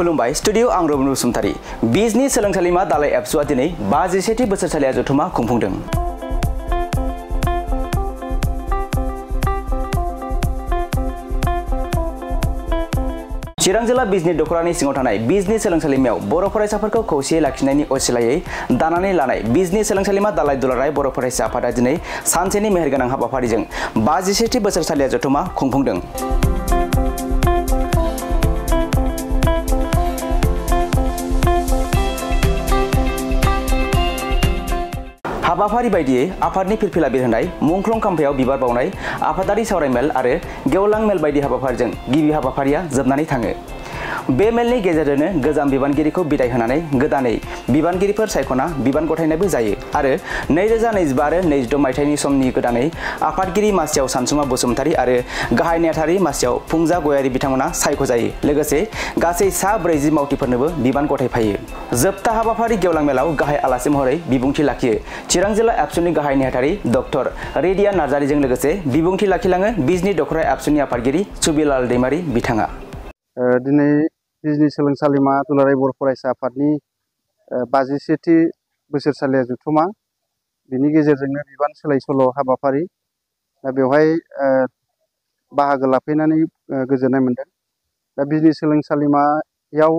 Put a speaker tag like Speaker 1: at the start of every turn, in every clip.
Speaker 1: खुलुमबाय स्टुडियो आं रबिन बसुमतारी बिजनि सोलोंसालिमा दालाय एबसुआ दिनै 51थि बोसोरसालिया जथुमा खुंफुंदों। चिरां जिल्ला बिजनि दखरानि सिङाव थानाय बिजनि सोलोंसालिमायाव बर' फरायसाफोरखौ खौसेयै लाखिनायनि असिलायै दानानै लानाय बिजनि सोलोंसालिमा दालाय दुलाराय बर' फरायसा आफादा दिनै सानसेनि मेहेरगोनां हाबाफारिजों 51थि बोसोरसालिया जथुमा खुंफुंदों। हाबाफारि बायदियै आफादनि फिरफिला बिरहोनाय मुंख्लं खाम्फायाव बिबार बावनाय आफादारि सावरायमेल आरो गेवलां मेल बायदि हाबाफारिजों गिबि हाबाफारिया जोबनानै थाङो। बे मेलनि गेजेरजोंनो गोजाम बिबानगिरिखौ बिदाय होनानै गोदानै बिबानगिरिफोर सायख'ना बिबान गथायनायबो जायो आरो 2025 आरो 26 मायथाइनि समनि गोदानै आफादगिरि मासियाव सानसुमा बसुमतारी आरो गाहाय नेहाथारि मासियाव फुंजा गयारी बिथांमोना सायख'जायो। लोगोसे गासै 40 मावथिफोरनोबो बिबान गथायफायो। जोबथा हाबाफारि गेवलां मेलाव गाहाय आलासि महरै बिबुंथि लाखियो चिरां जिल्ला एबसुनि गाहाय नेहाथारि डक्टर रेडिया नार्जारीजों लोगोसे बिबुंथि लाखिलाङो बिजनि दखरा एबसुनि आफादगिरि सुबिलाल दैमारी बिथाङा।
Speaker 2: दिनै बिजनि सोलोंसालिमा दुलाराय बर' फरायसा आफादनि 51थि बोसोरसालिया जथुमा बिनि गेजेरजोंनो बिबान सोलाय सोल' हाबाफारि दा बेवहाय बाहागो लाफैनानै गोजोननाय मोनदों। दा बिजनि सोलोंसालिमायाव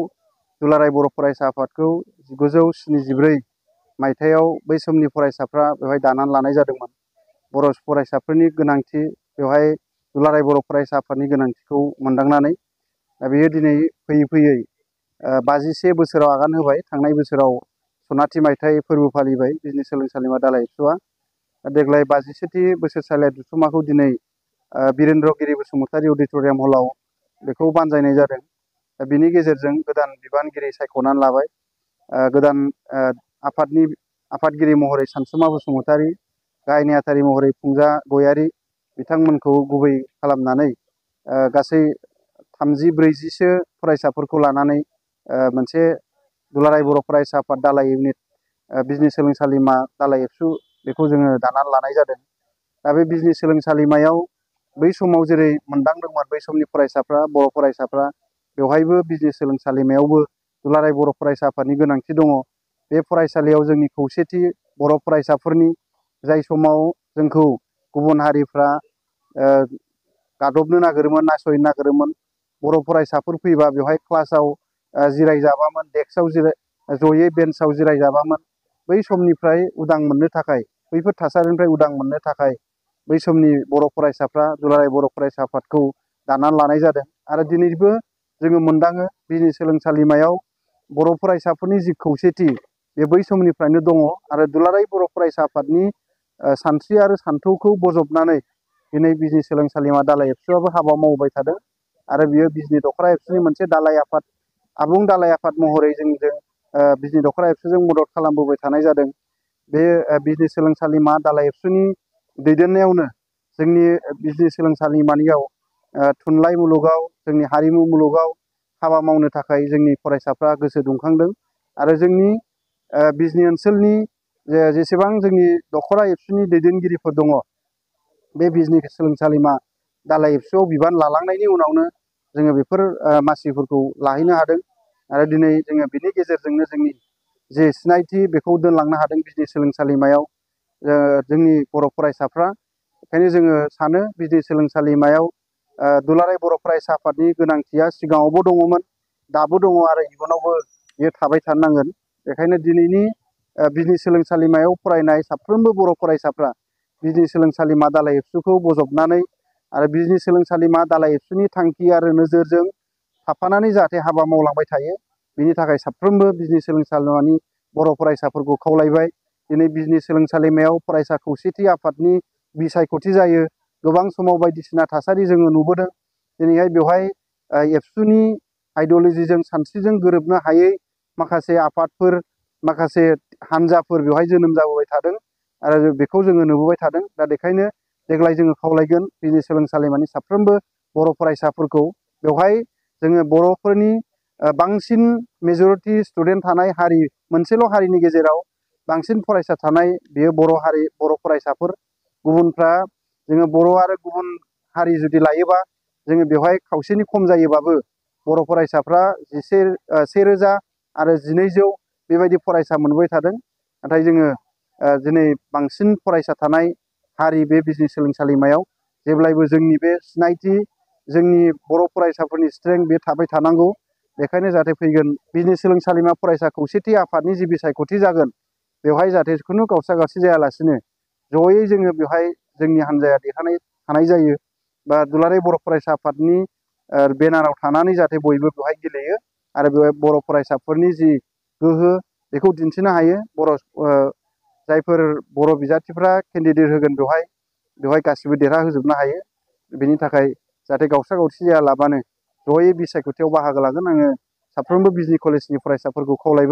Speaker 2: दुलाराय बर' फरायसा आफादखौ 1974 मायथाइयाव बै समनि फरायसाफ्रा बेवहाय दानानै लानाय जादोंमोन। बर' फरायसाफोरनि गोनांथि बेवहाय दुलाराय बर' फरायसा आफादनि गोनांथिखौ मोनदांनानै दा बेयो दिनै फैयै फैयै 51 बोसोराव आगान होबाय। थांनाय बोसोराव सनाथि मायथाइ फोरबो फालिबाय बिजनि सोलोंसालिमा दालाय एबसुआ। देग्लाय 51थि बोसोरसालिया जथुमाखौ दिनै बिरेन्द्र गिरि बसुमतारी अडिट'रियाम हलाव बेखौ बानजायनाय जादों। दा बिनि गेजेरजों गोदान बिबानगिरि सायख'नानै लाबाय। गोदान आफादगिरि महरै सानसुमा बसुमतारी, गाहाय नेहाथारि महरै फुंजा गयारी बिथांमोनखौ गुबै खालामनानै गासै 30-40सो फरायसाफोरखौ लानानै मोनसे दुलाराय बर' फरायसा आफाद दालाय इउनिट बिजनि सोलोंसालिमा दालाय एबसु बेखौ जोङो दानानै लानाय जादों। दा बे बिजनि सोलोंसालिमायाव बै समाव जेरै मोनदांदोंमोन बै समनि फरायसाफ्रा बर' फरायसाफ्रा बेवहायबो बिजनि सोलोंसालिमायावबो दुलाराय बर' फरायसा आफादनि गोनांथि दङ। बे फरायसालियाव जोंनि खौसेथि बर' फरायसाफोरनि जाय समाव जोंखौ गुबुन हारिफ्रा गादबनो नागिरोमोन, नासयनो नागिरोमोन, बर' फरायसाफोर फैबा बेवहाय क्लासाव जिरायजाबामोन, डेस्कआव जयै बेन्चआव जिरायजाबामोन। बै समनिफ्राय उदां मोननो थाखाय, बैफोर थासारिनिफ्राय उदां मोननो थाखाय बै समनि बर' फरायसाफ्रा दुलाराय बर' फरायसा आफादखौ दानानै लानाय जादों। आरो दिनैबो जोङो मोनदाङो बिजनि सोलोंसालिमायाव बर' फरायसाफोरनि जि खौसेथि बे बै समनिफ्रायनो दङ आरो दुलाराय बर' फरायसा आफादनि सानस्रि आरो सान्थौखौ बजबनानै दिनै बिजनि सोलोंसालिमा दालाय एबसुआबो हाबा मावबाय थादों। आरो बियो बिजनि दखरा एबसुनि मोनसे दालाय आफाद, आबुं दालाय आफाद महरै जोंजों बिजनि दखरा एबसुजों मदद खालामबोबाय थानाय जादों। बे बिजनि सोलोंसालिमा दालाय एबसुनि दैदेननायावनो जोंनि बिजनि सोलोंसालिमानियाव थुनलाइ मुलुगाव, जोंनि हारिमु मुलुगाव हाबा मावनो थाखाय जोंनि फरायसाफ्रा गोसो दुंखांदों। आरो जोंनि बिजनि ओनसोलनि जेसेबां जोंनि दखरा एबसुनि दैदेनगिरिफोर दङ, बे बिजनि सोलोंसालिमा दालाय एबसुआव बिबान लालांनायनि उनावनो जोङो बेफोर मासिफोरखौ लाहैनो हादों। आरो दिनै जोङो बिनि गेजेरजोंनो जोंनि जे सिनायथि बेखौ दोनलांनो हादों बिजनि सोलोंसालिमायाव जोंनि बर' फरायसाफ्रा। ओंखायनो जोङो सानो बिजनि सोलोंसालिमायाव दुलाराय बर' फरायसा आफादनि गोनांथिया सिगाङावबो दङमोन, दाबो दङ आरो इयुनावबो बेयो थाबाय थानो नांगोन। बेखायनो दिनैनि बिजनि सोलोंसालिमायाव फरायनाय साफ्रोमबो बर' फरायसाफ्रा बिजनि सोलोंसालिमा दालाय एबसुखौ बजबनानै आरो बिजनि सोलोंसालिमा दालाय एबसुनि थांखि आरो नोजोरजों थाफानानै जाहाथे हाबा मावलांबाय थायो, बिनि थाखाय साफ्रोमबो बिजनि सोलोंसालिमानि बर' फरायसाफोरखौ खावलायबाय। दिनै बिजनि सोलोंसालिमायाव फरायसा खौसेथि आफादनि बिसायख'थि जायो। गोबां समाव बायदिसिना थासारि जोङो नुबोदों। दिनैहाय बेवहाय एबसुनि आइडिय'लजिजों सानस्रिजों गोरोबनो हायै माखासे आफादफोर, माखासे हान्जाफोर बेवहाय जोनोम जाबोबाय थादों आरो बेखौ जोङो नुबोबाय थादों। दा बेखायनो देग्लाय जोङो खावलायगोन बिजनि सोलोंसालिमानि साफ्रोमबो बर' फरायसाफोरखौ बेवहाय जोङो बर'फोरनि बांसिन मेजरिटि स्टुडेन्ट थानाय हारि, मोनसेल' हारिनि गेजेराव बांसिन फरायसा थानाय बेयो बर' हारि, बर' फरायसाफोर। गुबुनफ्रा जोङो बर' आरो गुबुन हारि जुदि लायोबा जोङो बेवहाय खावसेनि खम जायोबाबो बर' फरायसाफ्रा 1000 आरो 1200 बेबायदि फरायसा मोनबाय थादों। नाथाय जोङो दिनै बांसिन फरायसा थानाय हारि बे बिजनि सोलोंसालिमायाव जेब्लायबो जोंनि बे सिनायथि जोंनि बर' फरायसाफोरनि स्ट्रेंथ बे थाबाय थानांगौ। बेखायनो जाहाथे फैगोन बिजनि सोलोंसालिमा फरायसा खौसेथि आफादनि जि बिसायख'थि जागोन बेवहाय जाहाथे खुनु गावसा गावसि जायालासिनो जयै जोङो बेवहाय जोंनि हान्जाया देरहानाय थानाय जायो बा दुलाराय बर' फरायसा आफादनि बेनाराव थानानै जाहाथे बयबो बेवहाय गेलेयो आरो बेवहाय बर' फरायसाफोरनि जि गोहो बेखौ दिन्थिनो हायो। जायफोर बर' बिजाथिफ्रा केन्डिडेट होगोन बेवहाय गासिबो देरहाहोजोबनो हायो। बेनि थाखाय जाहाथे गावसा गावसि जायालाबानो जयै बिसायख'थियाव बाहागो लागोन आङो साफ्रोमबो बिजनि कलेजनि फरायसाफोरखौ खावलायबाय।